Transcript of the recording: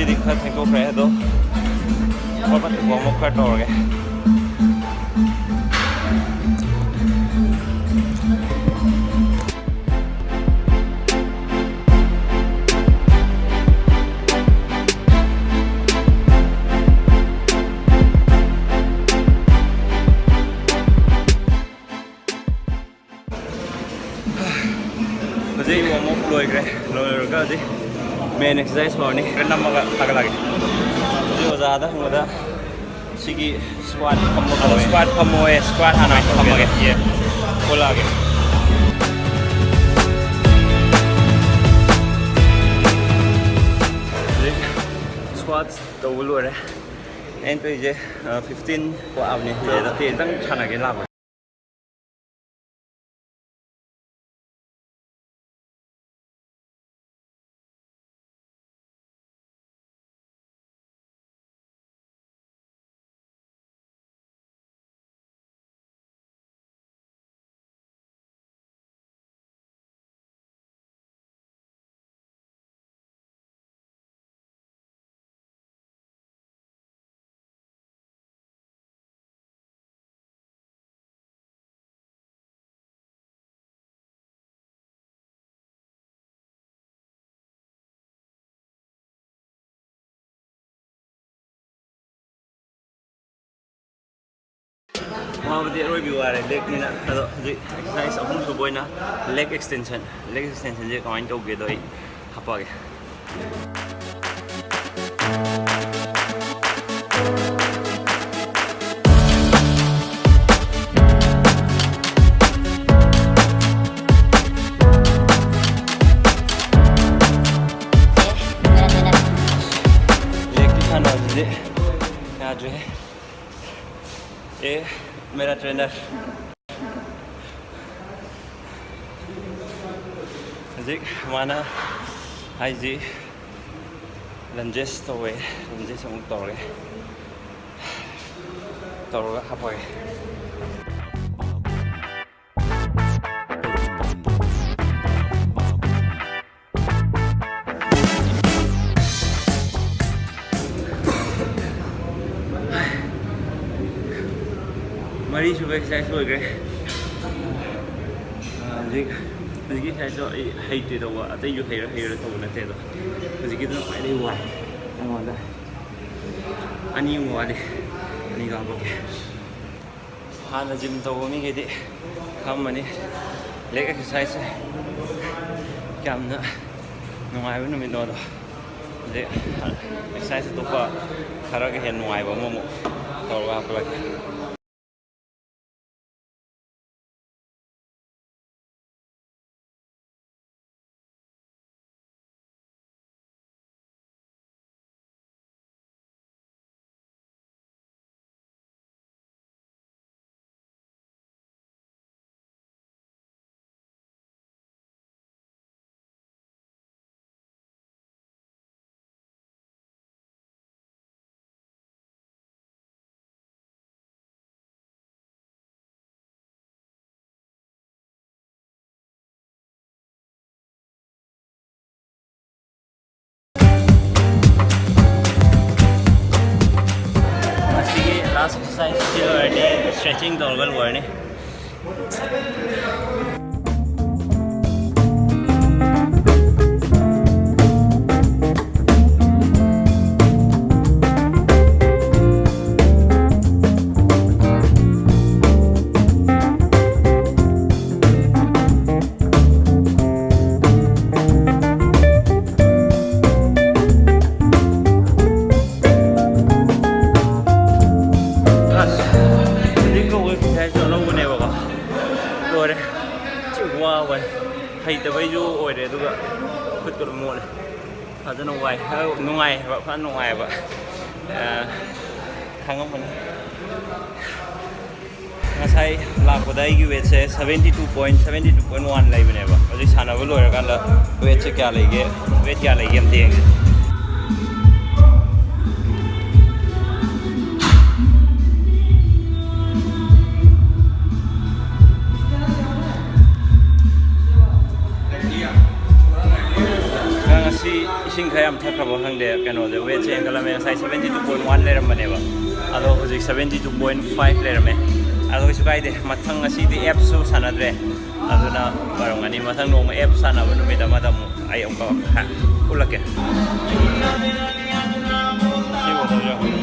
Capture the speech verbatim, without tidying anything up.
ꯁꯤꯗꯤ ꯈꯔ ꯊꯦꯡꯗꯣꯛꯈ꯭ꯔꯦ ꯑꯗꯣ, ꯋꯥꯔꯝ ꯑꯞ ꯈꯔ ꯇꯧꯔꯒꯦ꯫ ꯍꯧꯖꯤꯛ ꯋꯥꯔꯝ ꯑꯞ ꯂꯣꯏꯈ꯭ꯔꯦ꯫ ꯂꯣꯏꯔꯒ ꯍꯧꯖꯤꯛ ꯃꯦꯟ ꯑꯦꯛꯁꯔꯁꯥꯏꯁ ꯍꯧꯔꯅꯤ꯫ ꯈꯔ ꯅꯝꯃꯒ ꯊꯥꯒꯠꯂꯛꯑꯒꯦ꯫ ꯍꯧꯖꯤꯛ ꯑꯣꯖꯥꯗ ꯍꯪꯕꯗ ꯁꯤꯒꯤ ꯁ꯭ꯀ꯭ꯋꯥꯠ ꯐꯝꯕ ꯑꯗꯣ ꯀꯧꯋꯦ꯫ ꯁ꯭ꯀ꯭ꯋꯥꯠ ꯐꯝꯃꯣꯌꯦ, ꯁ꯭ꯀ꯭ꯋꯥꯠ ꯍꯥꯟꯅ ꯐꯝꯃꯒꯦ꯫ ꯌꯦ꯫ ꯊꯣꯛꯂꯛꯑꯒꯦ꯫ ꯍꯧꯖꯤꯛ ꯁ꯭ꯀ꯭ꯋꯥꯠ ꯇꯧꯕ ꯂꯣꯏꯔꯦ꯫ ꯑꯩꯅ ꯇꯧꯔꯤꯁꯦ, ꯑ, ꯐꯤꯐꯇꯤꯟ ꯋꯥꯠꯂꯕꯅꯦ꯫ ꯁꯤꯗꯩꯗ ꯇꯦꯟꯇꯪ ꯁꯥꯟꯅꯒꯦ ꯂꯥꯛꯄꯅꯦ꯫ ꯋꯥꯕꯗꯤ ꯑꯔꯣꯏꯕꯤ ꯋꯥꯔꯦ, ꯂꯦꯒꯅꯤꯅ꯫ ꯑꯗꯣ ꯍꯧꯖꯤꯛ ꯑꯦꯛꯁꯔꯁꯥꯏꯁ ꯑꯍꯨꯝꯁꯨꯕ ꯑꯣꯏꯅ ꯂꯦꯒ ꯑꯦꯛꯁꯇꯦꯟꯁꯟ꯫ ꯂꯦꯒ ꯑꯦꯛꯁꯇꯦꯟꯁꯟꯁꯦ ꯀꯃꯥꯏꯅ ꯇꯧꯒꯦꯗꯣ ꯑꯩ ꯍꯥꯄꯛꯑꯒꯦ꯫ ꯂꯦꯒꯀꯤ ꯁꯥꯟꯅꯕꯁꯤꯗꯤ ꯌꯥꯗ꯭ꯔꯦꯍꯦ꯫ ꯑꯦ, ꯃꯦꯔꯥ ꯇ꯭ꯔꯦꯅꯔ꯫ ꯍꯧꯖꯤꯛ ꯃꯥꯅ ꯍꯥꯏꯁꯤ ꯂꯟꯖꯦꯁ ꯇꯧꯋꯦ꯫ ꯂꯟꯖꯦꯁ ꯑꯃꯨꯛ ꯇꯧꯔꯒꯦ꯫ ꯇꯧꯔꯒ ꯍꯥꯄꯛꯑꯒꯦ꯫ ꯑꯩꯁꯨ ꯑꯦꯛꯁꯔꯁꯥꯏꯁ ꯂꯣꯏꯈ꯭ꯔꯦ꯫ ꯍꯧꯖꯤꯛ ꯍꯧꯖꯤꯛꯀꯤ ꯑꯦꯛꯁꯔꯁꯥꯏꯁꯇꯣ ꯑꯩ ꯍꯩꯇꯦ ꯇꯧꯕ, ꯑꯇꯩꯁꯨ ꯍꯩꯔ ꯍꯩꯔ ꯇꯧꯕ ꯅꯠꯇꯦ ꯑꯗꯣ, ꯍꯧꯖꯤꯛꯀꯤꯗꯨꯅ ꯈ꯭ꯋꯥꯏꯗꯒꯤ ꯋꯥꯏ ꯑꯩꯉꯣꯟꯗ꯫ ꯑꯅꯤꯃꯨꯛ ꯋꯥꯠꯂꯤ, ꯑꯅꯤꯗꯣ ꯍꯥꯄꯛꯀꯦ꯫ ꯍꯥꯟꯅ ꯖꯤꯝ ꯇꯧꯕ ꯃꯤꯈꯩꯗꯤ ꯈꯪꯉꯝꯃꯅꯤ, ꯂꯦꯒ ꯑꯦꯛꯁꯔꯁꯥꯏꯁꯁꯦ ꯀꯌꯥꯝꯅ ꯅꯨꯡꯉꯥꯏꯕ ꯅꯨꯃꯤꯠꯅꯣꯗꯣ꯫ ꯑꯗꯩ ꯑꯦꯛꯁꯔꯁꯥꯏꯁ ꯑꯇꯣꯞꯄ ꯈꯔꯒ ꯍꯦꯟꯅ ꯅꯨꯡꯉꯥꯏꯕ ꯑꯃꯃꯨꯛ ꯇꯧꯔꯒ ꯍꯥꯞꯀꯠꯂꯛꯀꯦ꯫ ꯉꯁꯤꯒꯤ ꯂꯥꯁ ꯑꯦꯛꯁꯔꯁꯥꯏꯁ ꯁꯤ ꯂꯣꯏꯔꯅꯤ, ꯏꯁꯇ꯭ꯔꯦꯆꯤꯡ ꯇꯧꯔꯒ ꯂꯣꯏꯔꯅꯤ꯫ ꯑꯁ, ꯍꯧꯖꯤꯛ ꯀꯧꯕ ꯑꯦꯛꯁꯔꯁꯥꯏꯁꯇꯣ ꯑꯅꯧꯕꯅꯦꯕꯀꯣ꯫ ꯂꯣꯏꯔꯦ꯫ ꯊꯤ ꯋꯥꯕꯅꯦ꯫ ꯍꯩꯇꯕꯩꯁꯨ ꯑꯣꯏꯔꯦ, ꯑꯗꯨꯒ ꯈꯨꯠꯀ ꯂꯣꯏ ꯃꯣꯠꯂꯦ꯫ ꯐꯖꯅ ꯋꯥꯏ꯫ ꯅꯨꯡꯉꯥꯏ ꯍꯥꯏꯕ, ꯐꯖꯅ ꯅꯨꯡꯉꯥꯏꯕ꯫ ꯑ, ꯈꯪꯉꯝꯃꯅꯤ꯫ ꯉꯁꯥꯏ ꯂꯥꯛꯄꯗ ꯑꯩꯒꯤ ꯋꯦꯠꯁꯦ seventy two point, seventy two point one ꯂꯩꯕꯅꯦꯕ꯫ ꯍꯧꯖꯤꯛ ꯁꯥꯟꯅꯕ ꯂꯣꯏꯔꯀꯥꯟꯗ ꯋꯦꯠꯁꯦ ꯀꯌꯥ ꯂꯩꯒꯦ, ꯋꯦꯠ ꯀꯌꯥ ꯂꯩꯒꯦ ꯑꯝꯇ ꯌꯦꯡꯁꯦ꯫ ꯅꯪ ꯉꯁꯤ ꯏꯁꯤꯡ ꯈꯔ ꯌꯥꯝ ꯊꯛꯈ꯭ꯔꯕ ꯈꯪꯗꯦ, ꯀꯩꯅꯣꯗ ꯋꯦꯠꯁꯦ ꯍꯦꯟꯒꯠꯂꯝꯃꯦ꯫ ꯉꯁꯥꯏ seventy two point one ꯂꯩꯔꯝꯕꯅꯦꯕ, ꯑꯗꯣ ꯍꯧꯖꯤꯛ seventy two point five ꯂꯩꯔꯝꯃꯦ꯫ ꯑꯗꯣ ꯀꯩꯁꯨ ꯀꯥꯏꯗꯦ, ꯃꯊꯪ ꯉꯁꯤꯗꯤ ꯑꯦꯞꯁꯨ ꯁꯥꯟꯅꯗ꯭ꯔꯦ, ꯑꯗꯨꯅ ꯑꯣꯏꯔꯝꯒꯅꯤ꯫ ꯃꯊꯪ ꯅꯣꯡꯃ ꯑꯦꯞ ꯁꯥꯟꯅꯕ ꯅꯨꯃꯤꯠ ꯑꯃꯗ ꯑꯃꯨꯛ ꯑꯩ ꯑꯃꯨꯛꯀ ꯍꯥ-, ꯎꯠꯂꯛꯀꯦ꯫ ꯁꯤ ꯎꯗꯕ꯭ꯔꯣ?